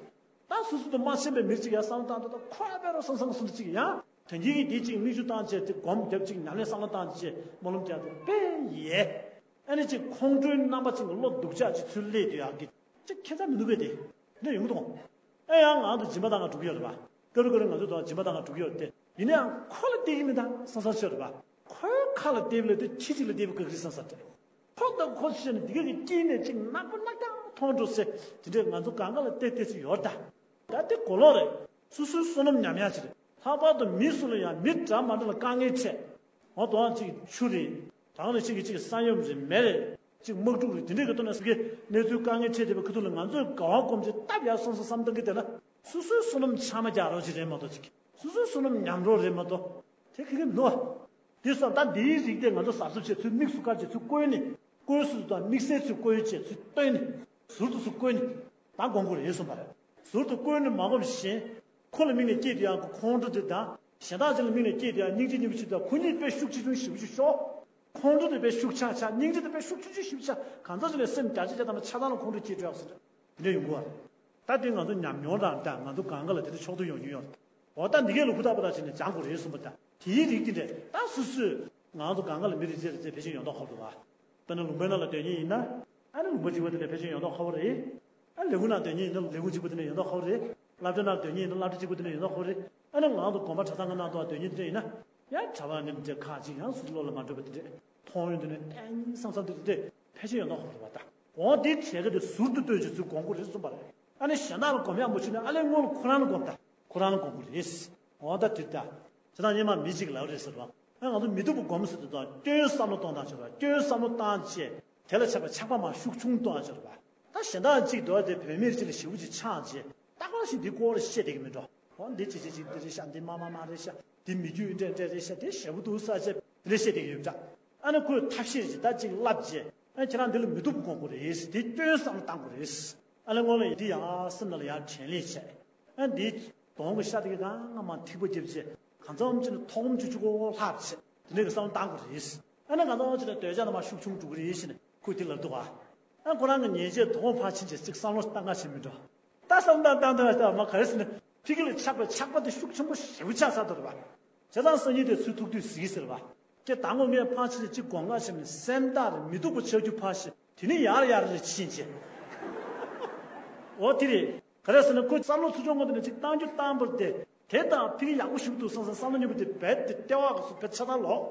ད་སོ་སོ་དང་མ་ཤེས་པའི་མིར་ཅིག་ཡང་བསམ་བློ་བཏང་དུས་ད་ཁོ་ཨ་ཕེ་རོ་སང་སང་སུ་འདྲ་ཅིག་ཡང་ད་ཉིད་ཀྱི་དེ་ཅིག་མིག་ཆུ་བཏང་བྱས་དེ་སྒོམ་རྒྱབ་ཅིག་ཉམས་ལེན་བསམ་བློ་བཏང་བྱས་སྨོན་ལམ་རྒྱག་དེ་དཔེ་ཡས། ཨ་ནི་ཅིག་ཁོང་ཁྲོའི་རྣམ་པ་ཅིག་གི་བློ་སྡུག་ཅག་ཅིག་ཚུར་སླེབས་དུས་ཡག་གི་ཅིག་ཁྱད་མཚར་མི་འདུག་གས་དེ་འདྲ་ཡོང་གི་འདུག་ཨེ་ཡང་ང་དང་སྦྱིན་པ་བཏང་ག་འགྲོ་གི་ཡོད་རེད་པ། སྐབས་རེ་སྐབས་རེ་ང་ཚོ་དང་སྦྱིན་པ་བཏང་ག་འགྲོ་གི་ཡོད་རེད་དེ། ཡིན་ན་ཡང་ཁོ་ལ་བལྟས་ཀྱི་མི་འདུག་བསམ་བསམ་ཤོར་རེད་པ། ཁོའི་ཁ་ལ་བལྟས་པ་ལས་དེ་ཁྱི་གཅིག་ལ་བལྟས་པ་དགའ་གི་རེད་བསམ་བསམ་རེད། ཁོ་དང་ཁོ་བཤད་ན་འདི་ག་གི་དཀྱིལ་ནས་ཅིག་ནག་པོ་ནག་རྐྱང་མཐོང་འགྲོ་སེ་དེ་འདྲས་ང་ཚོ་གང་ག་ལ་བལྟས་བལྟས་སུ་ཡོད་ད། ད་དེ་གོ་ལོག་རེད། སོ་སོའི་བསོད་ནམས་ཉམས་ཡག་ཅིག་རེད། ལྷག་པར་དུ་མི་སུ་ལ་ཡང་མི་འདྲ་མ་འདྲ་ལ་དཀའ་ངལ་འཕྲད། འོ་དོ་ཅིག་ཆུ་རེད། དང་རེ་ཅིག་གི་ཅིག་ས་ཡོམ་རེད། མེ་རེད། ཅིག་དམག་འཁྲུག་རེད། དེ་འདྲའི་གི་ཐོག་ནས་སུ་གི་གནས་ཚུལ་དཀའ་ངལ་འཕྲད་བསྡད་པའི་ཁ་ཐུག་ལ་ང་ཚོས་དགའ་བ་སྒོམ་ཆེ་སྟབས་ཡག་སོང་སོང་བསམ་བཏང་གི་བསྡད་ན། སོ་སོའི་བསོད་ནམས་ཆག་མ་རྒྱག་རོགས་ཅིག་རེད་མ་གཏོགས་ཅིག་སོ་སོའི་བསོད་ནམས་ཉམས་རོགས་རེད་མ་གཏོགས། དེ་གི་གི་མི་འདུག་དེ་སོང་ད་འདིའི་རིགས་དེ་ང་ཚོ་གཟབ་གཟབ་བྱས་ཚུར་དམིགས་སུ་བཀར་བྱས་ཚུར་བཀོལ་ནས། བཀོལ་ཟུར་དང་དམིགས་བསལ་ཚུར་བཀོལ་བྱས་ཚུར་བཏོན་ནས། ཟུར་དུ་ཚུར་བཀོལ་ནས། ད་སྒོམ་དགོས་རེད་གསུངས་པ་རེད། ཟུར་དུ་བཀོལ་ནས་མ་སྒོམ་བཞིན། ཁོ་ལ་དམིགས་ནས་སྐྱེས་དུས་ཡང་ཁོང་ཁྲོ་དེ་དང་། གཞན་དག་ཅིག་ལ་དམིགས་ནས་སྐྱེས་དུས་ཡང་སྙིང་རྗེ་སྙིང་པོ་ཞིག་དང་ཁོ་གཉིས་དཔེ་ཤུགས་ཆེ་ཆུང་ཞེ་པོ་ཞིག་ཤོག་ཁོང་ཁྲོ་དེ་དཔེ་ཤུགས་ཆག་ཆག་སྙིང་རྗེ་དེ་དཔེ་ཤུགས་ཆུང་ཆུང་ཞེ་པོ་ཆག་གང་ཚ་ཅིག་ལ་སེམས་རྒྱ་ཆེ་ཆེ་དང་ཆ་ཚང་ལ་ཁོང་ཁྲོ་སྐྱེས་འགྲོ་ཡག་ཟེར། དེ་འདྲ་ཡོང་གི་རེད། ད་དེ་ང་ཚོ་ཉམས་མྱོང་རང་དང་ང་ཚོ་གང་ག་ལ་དེ་འདྲ་ཕྱོགས་བསྡུས་ཡོང་རྒྱུ་ཡོད་རེད། འོ་ད་འདི་གས་ལ་ཧུར་ཐག་པ་ཐག་བྱས་ནས་སྦྱང་དགོས་རེད་གསུངས་པ་དང་དེའི་རིགས་དེ་འདྲས་ད་སོ་སོས་ང་ཚོ་གང་ག་ལ་མི་རེ་རེ་རེ་ཕལ་ཆེར་ཡོང་མདོག་ཁ་པོ་འདུག་བ། དཔེར་ན་ལུང་པའི་ནང་ལ་སྡོད་མཁན་ཡིན་ན། ཨ་ནི་ལུང་པ་གཅིག་པ་དེ་ནས་ཕལ་ཆེར་ཡོང་མདོག་ཁ་པོ་རེད། ཨ་ལས་ཁུངས་ནང་སྡོད་མཁན་ཡིན་ན་ལས་ཁུངས་གཅིག་པ་དེ་ནས་ཡོང་མདོག་ཁ་པོ་རེད། སློབ་གྲྭ་ནང་སྡོད་མཁན་ཡིན་ན་སློབ་གྲྭ་གཅིག་པ་དེ་ནས་ཡོང་མདོག་ཁ་པོ་རེད། ཨ་ནི་ང་ཚོ་དགོན་པ་གྲྭ་ཚང་གི་ནང་དུ་སྡོད་མཁན་དེ་འདྲ་ཡིན་ན། ཡང་གྲྭ་པ་ནི་འདྲ་ཁག་ཅིག་ཡང་སུ་བློ་ལ་མ་འགྲོ་བ་དེ་འདྲ། མཐོང་ཡོང་དུས་ནས་ཏན་བསམ་བསམ་དེ་འདྲ་ཕལ་ཆེར་ཡོང་མདོག་ཁ་པོ་རེད་བ་ད། འོ་འདི་བྱས་གི་དེ་ཟུར་དུ་སྟོན་རྒྱུ་ཚུལ་སྒོམ་དགོས་རེད་གསུངས་པ་རེད། ཨ་ནི་གཞན་དག་ལ་སྒོམ་ཡག་མ་བྱུང་ན་ཨ་ལས་སྔོན་ལ་ཁོ་རང་ལ་སྒོམ་ད། ཁོ་རང་ལ་སྒོམ་དགོས་རེད། འོ་ད་དེ་ལྟ། ཇི་ལྟར་སྔོན་མ་མི་གཅིག་ལབ་རེད་ཟེར་བ། ཨ་ང་ཚོ་མི་སྡུག་པ་སྒོམ་ཟེར་དུས་དང་སྐྱོན་བསམ་བློ་གཏོང་སྟངས་ཆེ་བ། སྐྱོན་བསམ་བློ་བཏང་བྱས། དེ་ལ་ཆགས་པའི་ཆགས་པ་མར་ཤུགས་ཆུང་གཏོང་ཡག་ཆེ་བ། ད་གཞན་དག་གཅིག་འདུག་དེ་བུད་མེད་གཅིག་ལ་ཞེ་པོ་ཅིག་ཆགས་བྱས། ཏག་ཏག་ཞིག་འདི་སྐོར་བཤད་བསྡད་ཀྱི་མི་འགྲོ། འོ་འདི་ཅི་ཅི་ཅིག་འདི་རེད་ཤག་འདི་མ་མ་མ་རེད་ཤག་འདི་མི་རྒྱུད་འདྲ་འདྲ་རེད་ཤག་འདི་ཞེ་པོ་འདུག་ས་བྱས་འདི་འདྲ་བཤད་བསྡད་ཀྱི་ཡོད་འདྲ། ཨ་ནི་ཁོས་ཐབས་ཤེས་ཅིག་ད་ཅིག་བསླབ་བྱས། ཨ་ཁྱེད་རང་འདི་ལ་མི་སྡུག་པ་སྒོམ་དགོས་རེད། འདི་སྐྱོན་བསམ་བློ་བཏང་དགོས་རེད། ཨ་ནི་སྔོན་ལ་འདི་ཡང་སེམས་ནང་ལ་ཡང་དྲན་ལེན་བྱས། ཨ་འདི་གདོང་གི་ཤ་དེ་གི་གང་ང་མ་ཐིགས་པ་བརྒྱབ་བྱས་གང་འཚམ་ཅིག་ནས་ཐོག་མ་ཆུ་ཆུ་གོ་ལྷག་བྱས་དེ་འདྲ་གི་བསམ་བློ་བཏང་དགོས་རེད། ཨ་ནི་གང་འཚམ་ཅིག་ནས་འདོད་ཆགས་དང་མ་ཤུགས་ཆུང་འགྲོ་གི་རེད་ཟེར་ནས་ཁོས་དེ་ལབ་འདུག་ག་ཨ་ཁོ་རང་གི་ཉེས་ཆད་དོ་དགོང་ཕར་ཕྱིན་བྱས་ཅིག་བསམ་བློ་བཏང་ག་བྱེད་མི་འགྲོ། ད་བསམ་བཏང་བཏང་བཏང་བཏང་མ་ག་རེ་ཟེར་ན་ཕི་གི་ལ་ཆགས་པའི་ཆགས་པ་དེ་ཤུགས་ཆེན་པོ་ཞེ་པོ་ཆགས་ཚར་འདུག་རེད་པ། བྱས་ཙང་སང་ཉིན་དེ་ཚུར་ཐུག་དུས་གཟིགས་ཟེར་བ། ཀྱེ་ད་ངོ་ངས་ཕར་ཕྱིན་ནས་ཅིག་དགོང་ཁ་ཕྱིན་ནས་སེམས་ཐག་རེ་མི་སྡུག་པ་ཆགས་རྒྱུ་ཕར་ཕྱིན་དེ་ནི་ཡར་ཡར་རེ་ཕྱིན་བྱས། འོ་དེ་རེད། ག་རེ་ཟེར་ན་ཁོས་བསམ་བློ་ཚུར་ཕྱོགས་ངོས་དེ་ནས་ཅིག་བཏང་རྒྱུ་བཏང་བར་དེ་དེ་དང་ཕི་གི་ཡག་པོ་ཞིག་འདུག་བསམ་བསམ་བསམ་བློ་སྙོམས་པོ་དེ་རྦད་དེ་ལྟེ་བ་ག་སོ་བེད་ཆ་ཚང་ལོག་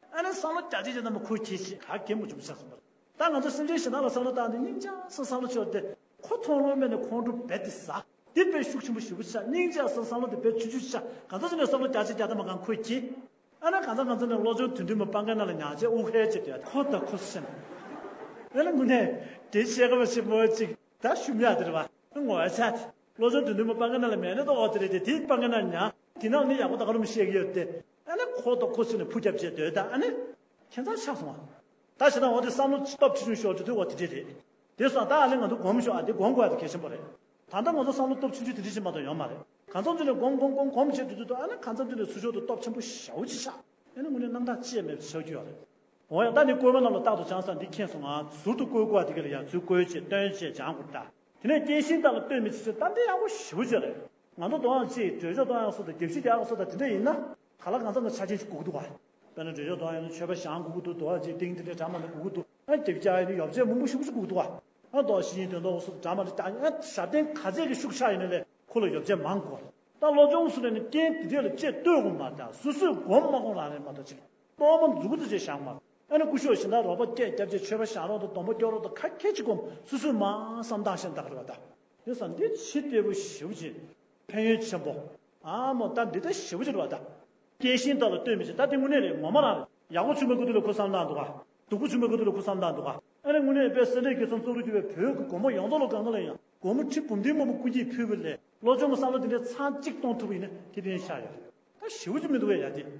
ཨ་ནི་བསམ་བློ་རྒྱ་ཆེ་ཆེ་ན་མ་ཁོས་ཁྱེད་ཤི་ག་གེ་མོ་བྱུང་ཆགས་སོང་བར། ད་ང་ཚོ་སེམས་ཅན་གཞན་དག་ལ་བསམ་བློ་བཏང་སྟེ་སྙིང་རྗེ་སོང་བསམ་བློ་ཆེ་བ་དེ་ཁོ་མཐོང་ལོང་མེད་ནས་ཁོང་ཁྲོ་རྦད་དེ་ཟ། དེ་དཔེ་ཤུགས་ཆེན་པོ་ཞེ་པོ་ཆགས། སྙིང་རྗེ་སོང་བསམ་བློ་དེ་དཔེ་ཆུང་ཆུང་ཆགས། གང་ཚ་ཅིག་ནས་བསམ་བློ་རྒྱ་ཆེ་རྒྱ་ཐ་མ་གང་ཁོས་གྱིས། ཨ་ན་གང་ཚ་གང་ཚ་ནས་བློ་སྦྱོང་དོན་མཐུན་པ་སྤང་མཁན་ནང་ལ་ཉག་ཅེ་དབུགས་ཧལ་བྱེད་དུས་ཁོ་དང་ཁོ་སེམས། ཨ་ན་དངོས་གནས་དེ་བཤད་ཀ་བ་ཞིག་མོ་ཅིག་ད་ཤུམ་ཡག་དེ་རེད་བ། ངོ་ཨ་ཆ་དེ་བློ་སྦྱོང་དོན་མཐུན་པ་སྤང་མཁན་ནང་ལ་མེད་ན་ད་འོ་དེ་རེད་དེ་དེ་སྤང་མཁན་ནང་ཉག་དེ་ནང་ནི་ཡག་པོ་ད་ག་རུམ་བཤད་ཀྱི་ཡོད་དེ། ཨ་ན་ཁོ་དང་ཁོ་སེམས་ནས་ཕུ་རྒྱབ་བྱེད་དུས་ད་ཨ་ནི། ཁྱད་མཚར་ཆགས་སོང་བ། ད་བྱས་ན་འོ་དེ་བསམ་བློ་སྟོབས་ཆེ་ཆུང་ཤོར་དུས་དུས་འོ་དེ་འདྲས་རེད། དེ་སོང་ད་ཨ་ལས་ང་ཚོ་སྒོམ་ཤོག་ཨ་དེ་སྒོམ་དགོས་ཡ་དེ་གལ་ཆེན་པོ་རེད། ད་ལྟ་ང་ཚོ་བསམ་བློ་སྟོབས་ཆུང་ཆུང་དེ་འདྲས་ཅིག་མ་གཏོགས་ཡོད་མ་རེད། གང་འཚམ་ཅིག་ནས་སྒོམ་སྒོམ་སྒོམ་སྒོམ་བྱེད་དུས་དུས་དུ་ཨ་ནི་གང་འཚམ་ཅིག་ནས་ཚུར་ཕྱོགས་དུ་སྟོབས་ཆེན་པོ་ཞེ་པོ་ཅིག་ཆགས། ཨ་ནི་དངོས་གནས་སྣང་དག་ཅི་ཡང་མེད་པ་ཆགས་རྒྱུ་ཡོད་རེད། འོ་ཡ་ད་ནི་བཀོད་པ་རྣམས་ལ་རྟག་ཏུ་སྦྱང་ས་འདི་མཁྱེན་སོང་ང་ཟུར་དུ་བཀོད་དགོས་པ་དེ་ག་ལ་ཡ་ཚུར་བཀོད་བྱས་སྟོན་བྱས་སྦྱང་དགོས་ད། དེ་ནས་རྐྱེན་ཤིང་རྟ་ལ་ལྟོས་མི་བྱེད་ཚེ་ད་འདི་ཡག་པོ་ཞེ་པོ་ཅིག་རེད། ང་ཚོ་དོ་དགོང་ཅིག་གྲོས་ཆོད་གཏོང་ཡག་སོགས་དང་རྒྱབ་ཤིག་རྒྱག་ཡག་སོགས་དང་དེ་འདྲ་ཡིན་ན། ག་ལ་གང་འཚམ་གྱི་ཆ་རྐྱེན་ཞིག་དགོས་ཀྱི་འདུག་བ། དཔེར་ན་གྲོས་ཆོད་གཏོང་ཡག་ན་མཆོད་པ་བཤམ་དགོས་ཀྱི་འདུག་དོ་དགོང་ཅིག་ཏིང་འདི་འདྲ་འདྲ་མ་འདྲ་དགོས་ཀྱི་འདུག་ཨ་རྒྱབ་རྒྱག་ཡག་ནི་ཡོ་བྱད་མང་པོ་ཞིག་ཞིག་དགོས་ཀྱི་འདུག་བ། ཨ་དོ་ཞིག་ཡིན་དོན་དག་སོགས་འདྲ་མ་འདྲ་ད་ཨ་ཞབས་བརྟན་ག་ཚད་ཀྱི་ཤུགས་ཆག་ཡིན་ན་ལས་ཁོ་ལ་ཡོ་བྱད་མང་དགོས། ད་བློ་སྦྱོང་སུ་ལས་ནི་རྐྱེན་དེ་འདྲ་ལ་ལྕེ་གཏོད་དགོས་མ་ད་སོ་སོས་སྒོམ་མ་དགོས་རང་རེད་མ་གཏོགས་ཅིག་གཏོར་མ་མཛུབ་གུ་ཙམ་ཅིག་བཞག་མ། ཨ་ནི་སྐུ་ཞབས་གཞན་དག་རོགས་པ་སྐད་རྒྱབ་བྱས་མཆོད་པ་བཤམ་རོགས་དང་སྡོམ་པ་སྐྱོར་རོགས་དང་ཁ་ཁད་ཅིག་སྒོམ་སོ་སོས་མ་བསམ་བཏང་ཤེས་བཏང་རེད་བ་ད། དེ་ས་འདི་ཕྱི་ལྟ་བུ་ཞེ་པོ་ཅིག་ཕན་ཡོན་ཆེན་པོ། ཨ་མོ་ད་འདི་ད་ཞེ་པོ་ཅིག་རེད་བ་ད། རྐྱེན་ཤིང་རྟ་ལ་ལྟོས་མི་བྱེད་ད་དེ་དངོས་གནས་རེད་ངོ་མ་རང་རེད། ཡག་པོ་བྱུང་བའི་སྐབས་དུས་ལ་ཁོ་བསམ་བཏང་འདུག་ག་སྡུག་པོ་བྱུང་བའི་སྐབས་དུས་ལ་ཁོ་བསམ་བཏང་འདུག་ག་ཨ་ནི་དངོས་གནས་དཔེ་སེ་འབྲས་དགེ་ཚང་གཙོ་བོར་གྱུར་པའི་བོད་ཀྱི་དགོན་པ་ཡོངས་རྫོགས་ལ་གང་ག་ལ་ཡང་སྒོར་མོ་ཁྲི་འབུམ་སྡེ་མང་པོ་སྐུ་འགྱེད་ཕུལ་བ་ལས་བློ་སྦྱོང་གི་བསམ་བློ་འདི་འདྲའི་ཚང་གཅིག་གཏོང་ཐུབ་པ་ཡིན་ན་དེ་དོན་ཤ་ཡོད་རེད། ད་ཞེ་པོ་ཅིག་མི་འདུག་གས་ཡ་དེ།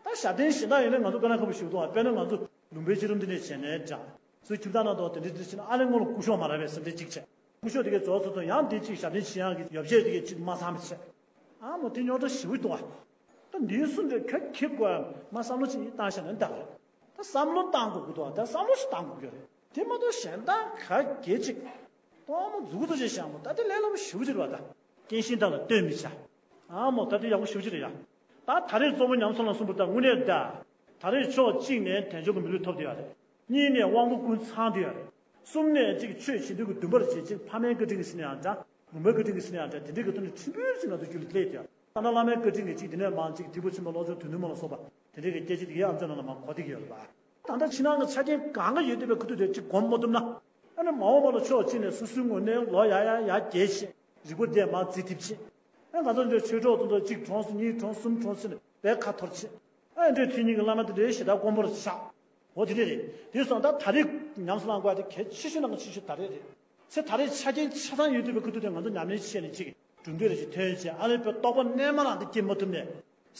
ད་ཞབས་བརྟན་གཞན་དག་ཡིན་ན་ང་ཚོ་དཀའ་ལས་ཁག་པོ་ཞིག་འདུག་ཨ། དཔེར་ན་ང་ཚོ་ལུང་པའི་བྱེད་རིམ་འདི་འདྲས་བྱས་ནས་འདྲ། ཚུར་ཁྱིམ་ཚང་ནང་དུ་དེ་འདྲས་འདྲ་བྱས་ན་ཨ་ལས་སྔོན་ལ་སྐུ་ཞབས་མ་རག་པས་སེམས་ཁྲལ་གཅིག་བྱས། སྐུ་ཞབས་དེ་གས་རྫོགས་ཚར་དུས་ཡང་དེ་གཅིག་ཞབས་བརྟན་བྱེད་ཡག་གི་ཡོ་བྱད་དེ་གས་གཅིག་མ་ཚང་བ་བྱས། ཨ་མོ་དེ་རྙོག་དྲ་ཞེ་པོ་འདུག་ཨ། ད་འདིའི་སུ་འདྲ་ག་གེ་དགོས་ཨ་མ་བསམ་བློ་ཅིག་བཏང་བཞག་ན་འདག་རེད། ད་བསམ་བློ་བཏང་དགོས་ཀྱི་འདུག་ཨ། ད་བསམ་བློ་ཞིག་བཏང་དགོས་ཀྱི་རེད། དེ་མ་གཏོགས་གཞན་དག་ག་གེ་ཅིག་གཏོང་མ་མཛུག་གུ་ཚོ་ཅིག་བཞག་མོ་ད་དེ་ལས་སླ་པོ་ཞེ་པོ་ཅིག་རེད་བ་ད། རྐྱེན་ཤིང་རྟ་ལ་ལྟོས་མི་བྱ། ཨ་མོ་ད་དེ་ཡག་པོ་ཞེ་པོ་ཅིག་རེད་ཡ། ད་ད་རེས་གཙོ་བོ་ཉམས་སོང་ལ་གསུངས་པ་ལྟར་དངོས་གནས་ད། ད་རེས་ཕྱོགས་གཅིག་ནས་དལ་འབྱོར་གྱི་མི་ལུས་ཐོབ་བསྡད་ཡོད་རེད། གཉིས་ནས་དབང་པོ་ཀུན་ཚང་བསྡད་ཡོད་རེད། གསུམ་ནས་གཅིག་ཆོས་བྱེད་འདོད་ཀྱི་འདུན་པ་རེ་བྱེད་ཅིག་ཕ་མའི་བཀའ་དྲིན་གྱིས་ཟེར་ན་ཡང་འདྲ། ལུང་པའི་བཀའ་དྲིན་གྱིས་ཟེར་ན་ཡང་འདྲ་དེ་འདྲའི་གི་ཐོག་ནས་ཕྲན་བུ་ཅིག་ང་ཚོ་རྒྱུད་ལ་སླེབས་ཡོད། ད་ལྟ་བླ་མའི་བཀའ་དྲིན་གྱིས་གཅིག་དེ་ནས་མང་གཅིག་དེ་ཕྱི་མ་བློ་སྦྱོང་དོན་མཐུན་མ་ལ་སོགས་པ་དེ་འདྲའི་གི་སྐད་ཆ་དེ་གའི་ཨམ་ཅོག་ནང་ལ་མར་གོ་བསྡད་ཀྱི་ཡོད་རེད་པ། ད་ལྟ་ཕྱི་ནང་གི་ཆ་རྐྱེན་གང་ག་ཡོད་བསྡད་པའི་ཁུ་ཐུག་དེ་གཅིག་སྒོམ་མ་ཐུབ་ན། ཨ་ནི་མ་འོངས་པ་ལ་ཕྱོགས་གཅིག་ནས་སོ་སོའི་ངོས་ནས་ལོ་ཡ་ཡ་ཡ་རྒྱས་ཤིང་རིག་པ་དེ་མར་རྫི་ཐིབ་ཆེ། ཨ་ང་ཚོ་འདི་ཆོས་གྲོགས་ཚོ་ཚོ་གཅིག་གྲོངས་སོང་གཉིས་གྲོངས་གསུམ་གྲོངས་ཟེར་ནས་དཔེ་ཁ་འཐོར་ཆེ། ཨ་འདྲའི་དུས་ཉིན་གྱི་བླ་མ་དེ་འདྲའི་ཞེ་དྲག་དཀོན་པོ་རེད་ཤག་འོ་དེ་འདྲ་རེད། དེ་སོང་ད་ད་རེས་ཉམས་སུ་བླང་དགོས་ཡ་དེ་གལ་ཆེ་ཤོས་ནང་གི་ཆེ་ཤོས་ད་རེས་རེད། ཚེ་ད་རེས་ཆ་རྐྱེན་ཆ་ཚང་ཡོད་དུས་པའི་ཁུ་ཐུག་དེ་ང་ཚོ་ཉམས་ལེན་བྱས་ནས་ཅིག་གྲུབ་འབྲས་རེ་ཞིག་ཐོན་བྱས་ཨ་ལས་པའི་རྟོགས་པ་རྣལ་མ་རང་དེ་སྐྱེ་མ་ཐུབ་ནས་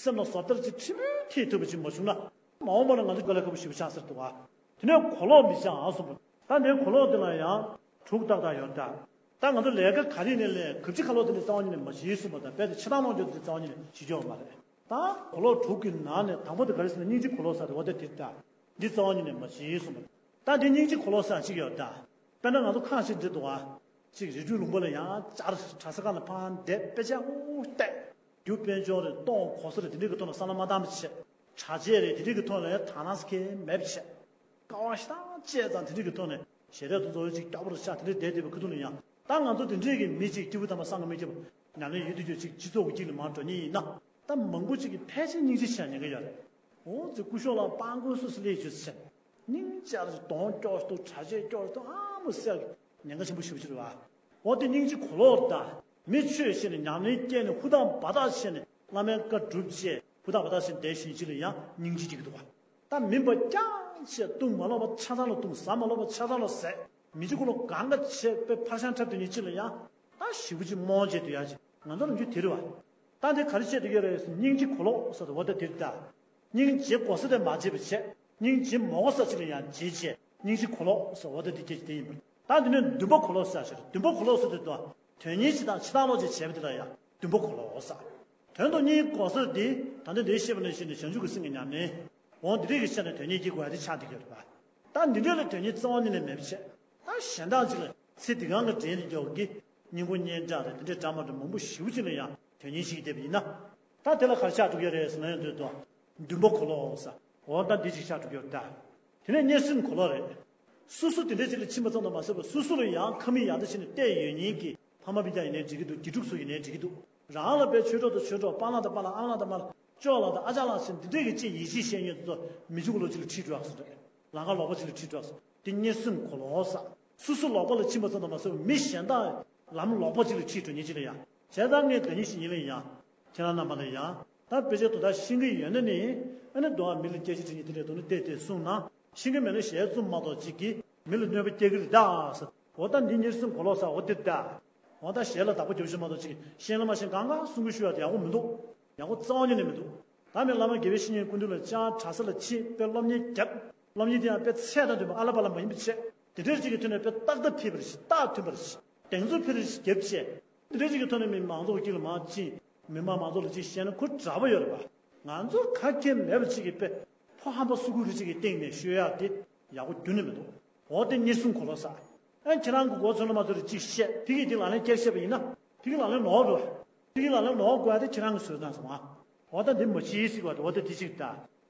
སེམས་ལ་བཟོ་ལྟར་ཅིག་ཁྲིམས་ཐེག་ཐུབ་པ་ཅིག་མ་བྱུང་ན་མ་འོངས་པ་ལ་ང་ཚོ་དཀའ་ལས་ཁག་པོ་ཞེ་པོ་ཆགས་སྲིད་འདུག་ཨ། དེ་ནས་གོ་ལོག་མི་བྱ་ཨ་གསུངས་པ། ད་འདིའི་གོ་ལོག་དེ་ལ་ཡང་དྲུག་ཏག་ཏག་ཡོད་ད། ད་ང་ཚོ་ལས་ཀ་ག་རེ་ནས་ལས་གབ་ཅི་ཁ་ལོག་དེ་ནས་རྩ་བ་ཉིད་ནས་མ་བྱེད་གསུངས་པ་དང་རྦད་དེ་ཕྱི་ཐང་ལོག་འགྱོ་དེ་རྩ་བ་ཉིད་ནས་བྱེད་རྒྱུ་ཡོད་མ་རེད། ད་གོ་ལོག་དྲུག་གི་ནང་ནས་དང་པོ་དེ་ག་རེ་ཟེར་ན་སྙིང་རྗེ་གོ་ལོག་ཟེར་དེ་འོ་དེ་དེ་ད། འདི་རྩ་བ་ཉིད་ནས་མ་བྱེད་གསུངས་པ། ད་འདི་སྙིང་རྗེ་གོ་ལོག་ཟེར་གཅིག་ཡོད་ད། དཔེར་ན་ང་ཚོ་ཁ་ཞིག་འདྲི་འདུག་ཨ། གཅིག་རི་ཁྲོད་ལུང་པ་ལ་ཡང་བཅར་གྲྭ་ས་ཁང་ལ་ཕར་བསྡད་དཔེ་ཆ་འུ་བལྟས། རྒྱུ་དཔལ་འབྱོར་རེད་གཏོང་གོ་ས་རེད་དེ་འདྲའི་གི་ཐོག་ལ་བསམ་བློ་མ་བཏང་བ་བྱས། གྲྭ་ཆས་རེད་དེ་འདྲའི་གི་ཐོག་ལ་ཡང་དག་སྣང་ཟེར་མཁན་མེད་པ་བྱས། དཀའ་བ་ཞེ་དྲག་སྤྱད་ཙང་དེ་འདྲའི་གི་ཐོག་ནས་ཞལ་རས་དུ་འཛོལ་ཅིག་སྐྱོ་པོ་རུ་ཆགས་དེ་འདྲའི་བསྡད་བསྡད་པའི་ཁུ་ཐུག་ལ་ཡང་ད་ང་ཚོ་དེ་འདྲའི་གི་མི་གཅིག་སྐྱེས་བུ་དམ་པ་སངས་རྒྱས་མི་སྐྱེས་པ་ཉམས་ལེན་ཡོད་དུས་ཡོད་ཅིག་སྤྱི་ཚོགས་ཀྱི་དཀྱིལ་ལ་མར་འགྲོ་མཁན་ཡིན་ན་ད་མང་པོ་ཅིག་གིས་ཕལ་ཆེར་སྙིང་རྗེ་ཆེ་ཉེན་ཁ་ཡོད་རེད། འོ་ཙི་སྐུ་ཞབས་ལ་སྤང་དགོས་སུ་སི་ལས་ཞུ་ཟེར། སྙིང་རྗེ་རུ་གདོང་སྐྱོ་སྟོ་གྲྭ་ཆས་སྐྱོ་སྟོ་ཨ་མོ་སེ་ཉེན་ཁ་ཆེན་པོ་ཞེ་པོ་ཅིག་རེད་བ། འོ་དེ་སྙིང་རྗེ་གོ་ལོག་ད། མི་ཆོས་བཤད་ནས་ཉམས་ལེན་སྐྱེས་ནས་ཧུར་ཐག་འབད་ཐག་བྱས་ནས་བླ་མའི་བཀའ་སྒྲུབ་བྱས་ཧུར་ཐག་འབད་ཐག་བྱས་ནས་བསྡད་བཞིན་ཅིག་ལ་ཡང་སྙིང་རྗེ་སྐྱེ་གི་འདུག་བ། ད་མིན་པ་རྐྱང་བྱས་བཏུང་མ་ལོག་པ་ཆ་ཚང་ལ་བཏུང་ཟ་མ་ལོག་པ་ཆ་ཚང་ལ་ཟས་མི་ཆོས་གོ་ལོག་གང་ག་བྱས་པའི་ཕར་ཤང་འཁྲབ་སྡོད་མཁན་ཅིག་ལ་ཡང་ད་ཞེ་པོ་ཅིག་རྨོངས་བྱས་སྡོད་ཡ་ཅིག་ང་ཚོ་ལ་འགྱུར་དེ་རེད་བ། ད་འདི་ག་རེ་བཤད་འདོད་ཀྱི་རེད་ཟེར་སྙིང་རྗེ་གོ་ལོག་ཟེར་དུས་འོ་ད་དེ་རེད་ད། སྙིང་རྗེ་གོ་ས་དེ་མ་བརྗེད་པ་བྱས། སྙིང་རྗེ་མ་གོ་ས་ཅིག་ལ་ཡང་བརྗེད་བྱས། སྙིང་རྗེ་གོ་ལོག་ཟེར་འོ་ད་འདི་སྐད་ཅིག་དེ་ཡིན་པ། ད་འདི་ནས་འདུན་པ་གོ་ལོག་ཟེར་ཞིག་འདུན་པ་གོ་ལོག་ཟེར་དུས་དོན་གཉེར་ཅིག་དང་ཕྱི་ཐང་ལོག་ཅིག་བྱས་པ་དེ་ལ་ཡང་འདུན་པ་གོ་ལོག་ཟེར། དོན་དང་སྙིང་གོ་ས་འདི་ད་ལྟ་འདིའི་བཤད་པ་ནང་བཞིན་ནས་བྱང་ཆུབ་ཀྱི་སེམས་ཀྱི་ཉམས་ལེན། འོ་འདི་རིགས་ཀྱི་ཆ་ནས་དོན་གཉེར་གྱི་དགོས་ཡ་དེ་ཆགས་བསྡད་ཀྱི་ཡོད་རེད་པ། ད་འདི་འདྲ་ལ་དོན་གཉེར་རྩ་བ་ཉིད་ནས་མེད་པ་བྱས། ད་གཞན་དག་ཅིག་ལ་ཚེ་འདི་གང་གི་འདྲེན་དུ་འཇོག་གི་སྙིང་པོ་སྙན་གྲགས་རེད་དེ་འདྲའི་འདྲ་མ་འདྲ་མང་པོ་ཞེ་པོ་ཅིག་ལ་ཡང་དོན་གཉེར་བྱེད་ཀྱི་བསྡད་པ་ཡིན་ན། ད་དེ་ལ་ག་རེ་ཆགས་འགྲོ་གི་རེད་ཟེར་ན་ཡང་འདོད་དོ། འདུན་པ་གོ་ལོག་ཟེར། འོ་ད་འདི་ཅིག་ཆགས་འགྲོ་གི་ཡོད་ད། དེ་ནས་དམྱལ་སེམས་གོ་ལོག་རེད། སོ་སོ་དེ་འདྲའི་ཅིག་ལ་ཕྱིན་པ་ཙམ་དུ་མ་ཟད་པར་སོ་སོ་ལ་ཡང་ཁ་མིག་ཡར་ལྟ་བྱས་ནས་བལྟས་ཡོད་མཁན་གྱི་ཕ་མ་སྤུན་ཀྱག་ཡིན་ནའི་འགྲིག་གི་འདུག་དགེ་ཕྲུག་ཚོ་ཡིན་ནའི་འགྲིག་གི་འདུག་རང་ལ་དཔེ་ཆོས་གྲོགས་དང་ཆོས་གྲོགས་པཱ་ལགས་དང་པཱ་ལགས་ཨ་མ་ལགས་དང་མ་ལགས་ཅོག་ལགས་དང་ཨ་ཅག་ལགས་ཟེར་འདི་འདྲས་ཀྱི་ཅིག་ཡིད་ཆེས་བཤད་མཁན་དེ་ཚོ་མི་ཆོས་གོ་ལོག་ཅིག་ལ་ཁྲིད་འགྲོ་ཡག་སོ་རེད། ལམ་ཁ་ལོག་པ་ཅིག་ལ་ཁྲིད་འགྲོ་ཡག་སོ། དེ་དམྱལ་སེམས་གོ་ལོག་ཟེར། སོ་སོ་ལོག་པ་ལ་ཕྱིན་པ་ཙམ་དུ་མ་ཟད་པར་མི་གཞན་དག་ལམ་ལོག་པ་ཅིག་ལ་ཁྲིད་འགྲོ་མཁན་ཅིག་ལ་ཡང་བྱས་ཙང་ངས་དོན་གཉེར་བྱེད་མཁན་ལ་ཡང་ཁྱེད་རང་རྣམ་པ་ལ་ཡང་ད་དཔེ་ཆ་དོ་བདག་ཤེས་ཀྱི་ཡོད་ན་ནི་ཨ་ནི་མདོ་བ་མི་ལ་སྐྱེ་ཤི་དྲི་ཉེ་དེ་འདྲའི་དོན་ནི་བལྟས་བལྟས་གསུངས་ན་ཤེས་ཀྱི་མེད་ན་ཞལ་རྩུབ་མ་གཏོགས་ཅིག་གིས་མི་ལ་གནོད་པ་སྐྱེལ་གྱི་རེད་ད་ཟེར། འོ་ད་འདི་དམྱལ་སེམས་གོ་ལོག་ཟེར་འོ་དེ་ད། འོ་ད་ཞལ་ལ་བདག་པོ་རྒྱོབ་ཤོག་མ་གཏོགས་ཅིག་ཤེས་ན་མ་ཤེས་གང་ག་གསུང་གི་ཞུ་ཡ་དེ་ཡག་པོ་མི་འདུག་ཡག་པོ་རྩ་བ་ཉིད་ནས་མི་འདུག་ད་མི་བླ་མ་དགེ་བའི་བཤེས་གཉེན་སྐུ་མདུན་ལ་བཅར་གྲྭ་ས་ལ་ཕྱིན་དཔེ་སློབ་གཉེར་བརྒྱབ། སློབ་གཉེར་དེ་ཡང་དཔེ་ཚད་དང་མཐུན་པ་ཨ་ལ་པ་ལ་མ་ཡིན་པ་བྱས། དེ་འདྲའི་ཅིག་གི་ཐོག་ནས་དཔེ་རྟག་ལྟ་ཕེབས་པ་རེད་ཤག་རྟགས་མཐུན་པ་རེད་ཤག་གདེང་ཚོད་འཕེལ་རེ་ཞིག་བརྒྱབ་བྱས། འདི་འདྲའི་ཅིག་གི་ཐོག་ནས་མི་མང་ཚོགས་དཀྱིལ་ལ་མར་ཕྱིན། མི་མང་མང་ཚོགས་ལ་ཅིག་བཤད་ན་ཁོ་དྲག་པོ་ཡོད་རེད་པ། ང་ཚོ་ག་གེ་མེད་པ་ཅིག་གི་དཔེ་ཕོ་ཧམ་པ་སུ་གུ་རུ་ཅིག་གི་སྟེང་ནས་ཤོད་ཡག་དེ་ཡག་པོ་རྒྱུན་ནས་མི་འདུག་འོ་དེ་དམྱལ་སེམས་གོ་ལོག་ཟེར། ཨ་ཁྱེད་རང་གི་མགོ་ཚོས་ན་མ་ཚོས་རེ་ཅིག་བཤད་ཕ་གིར་དེ་ལག་ལེན་བསྐྱར་བཤད་པ་ཡིན་ན་ཕ་གིར་ལག་ལེན་ནོར་འགྲོ། ཕ་གིར་ལག་ལེན་ནོར་དགོས་ཡ་དེ་ཁྱེད་རང་གི་བཟོས་སྟངས་སོང་ཨ། འོ་ད་འདི་མ་བྱེད་ཟེར་བ་དེ་འོ་ད་དེ་ཅིག་ད།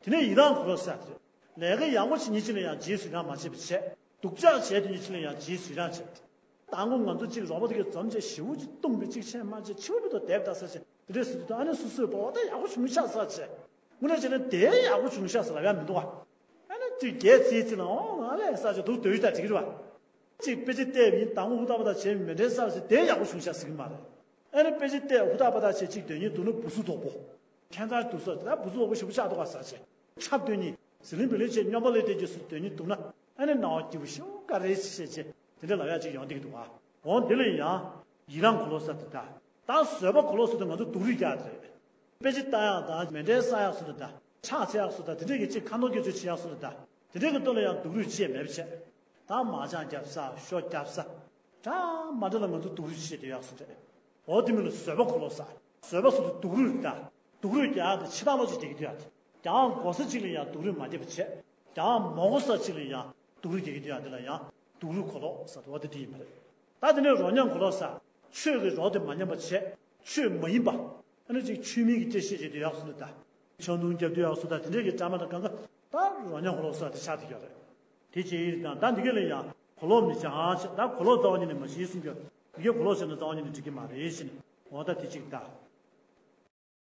དེ་ནས་ཡི་རང་གོ་ལོག་ཟེར་དེ། ལས་ཀ་ཡག་པོ་བྱེད་མཁན་ཅིག་ལ་ཡང་རྗེས་སུ་ཡི་རང་མ་བྱེད་པ་བྱས། སྡུག་ཅག་བྱས་དེ་ཉིད་ཅིག་ལ་ཡང་རྗེས་སུ་ཡི་རང་བྱེད། དང་པོ་ང་ཚོ་གཅིག་རོགས་པ་དེ་གས་འཛོམས་བྱས་ཞེ་པོ་ཅིག་བཏུང་བས་གཅིག་ཆད་མ་ཆད་ཕྱི་པོ་ཕྱི་དོ་དེབ་ད་ས་ཆེ་དེ་འདྲས་སུ་དུ་ཨ་ནི་སུ་སུས་པོ་ད་ཡག་པོ་བྱུང་ཤག་ས་ཆེ། དངོས་གནས་བྱས་ན་དེ་ཡག་པོ་བྱུང་ཤག་ས་ལབ་ཡ་མི་འདུག་ཨ། ཨ་ནི་དུས་རྒྱལ་ཚིག་ཚིག་ལ་ཨོ་ང་ལས་ས་ཆེ་འདུག་སྡོད་ཡུལ་ད་འགྲིག་གི་རེད་བ། གཅིག་དཔེ་ཆ་བལྟས་པ་ཡིན་དང་པོ་ཧུར་ཐག་པ་ཐག་བྱས་མི་འདྲའི་ས་ཆེ་དེ་ཡག་པོ་བྱུང་ཤག་ཟེར་གི་མ་རེད། ཨ་ནི་དཔེ་ཆ་བལྟས་ཧུར་ཐག་པ་ཐག་བྱས་གཅིག་སྡོད་ཉིན་འདུག་ན་བུ་སུ་དོག་པོ། ཁྱད་མཚར་འདུག་ས་ད་བུ་སུ་དོག་པོ་ཞེ་པོ་ཆགས་འདུག་ག་ས་ཆེ། འཁྲབ་སྡོད་ཉིན་ཟི་ལིང་བི་ལིང་བྱས་སྨྱོན་པ་ལས་དེ་རྗེས་སུ་སྡོད་ཉིན་འདུག་ན། ཨ་ནི་སྣང་བ་སྐྱིད་པོ་ཞེ་པོ་ག་རེ་ཞེས་བྱས་དེ་འདྲ་ལབ་ཡག་ཅིག་ཡོང་བསྡད་ཀྱི་འདུག་ག་འོ་འདི་ལ་ཡང་ཡི་རང་གོ་ལོག་ཟེར་དེ་ད། ད་བཟོད་པ་གོ་ལོག་ཟེར་དེ་ང་ཚོ་སྡུག་རུས་རྒྱག་དེ་རེད། དཔེ་ཆ་ལྟ་ཡག་དང་མེ་འདྲའི་ཟ་ཡག་སུ་དེ་ད། ཁྲག་འཚོལ་ཡག་སུ་ད་དེ་འདྲས་ཀྱི་ཅིག་ཁ་འདོན་སྐྱོན་བརྗོད་བྱེད་ཡག་སུ་དེ་ད། དེ་འདྲས་ཀྱི་ཐོག་ལ་ཡང་སྡུག་རུས་བྱེད་མེད་པ་བྱས། ད་མ་ཅང་རྒྱབ་ས་ཤོ་རྒྱབ་ས། འདྲ་མ་འདྲ་ལ་ང་ཚོ་སྡུག་རུས་བྱེད་དེ་ཡག་སུ་རེད། འོ་དེ་མིན་ལ་བཟོད་པ་གོ་ལོག་ཟེར། བཟོད་པ་སུ་དེ་སྡུག་རུས་ད། སྡུག་རུས་རྒྱག་ཡག་དེ་ཕྱི་ཐང་ལོག་ཅིག་བསྡད་ཀྱི་འདུག་ཡ་དེ། རྒྱག་དགོས་ས་ཅིག་ལ་ཡང་སྡུག་རུས་མ་བསྡད་པ་བྱས། རྒྱག་མ་དགོས་ས་ཅིག་ལ་ཡང་སྡུག་རུས་བསྡད་ཀྱི་འདུག་ཡ་དེ་ལ་ཡང་སྡུག་རུས་གོ་ལོག་ཟེར་བ་དེ་དེ་ཡིན་པ་རེད། ད་དེ་ནས་རོ་མཉམ་གོ་ལོག་ཟེར། ཆོས་ཀྱི་རོ་དེ་མ་མཉམ་པ་བྱས། ཆོས་མ་ཡིན་པ། ཨ་ནི་ཅིག་ཆོས་མིན་གྱི་སྐད་བཤད་བྱེད་དུ་ཡག་སུ་ད། ཆང་འཐུང་རྒྱབ་དུ་ཡག་སུ་ད་དེ་འདྲས་ཀྱི་གྲ་མ་དང་གང་ག་ད་རོ་མཉམ་གོ་ལོག་ཟེར་དེ་ཆགས་དེ་ཡོད་རེད། དེ་ཅི་ཡིན་དང་ད་འདི་ག་ལ་ཡང་གོ་ལོག་མི་བྱ་ཆེ་ད་གོ་ལོག་རྩ་བ་ཉིད་ནས་མ་བྱེད་གསུང་རྒྱུ། འདི་གའི་གོ་ལོག་བྱས་ན་རྩ་བ་ཉིད་ནས་འགྲིག་གི་མ་རེད་ཟེར་ནས་འོ་ད་དེ་ཅིག་ད།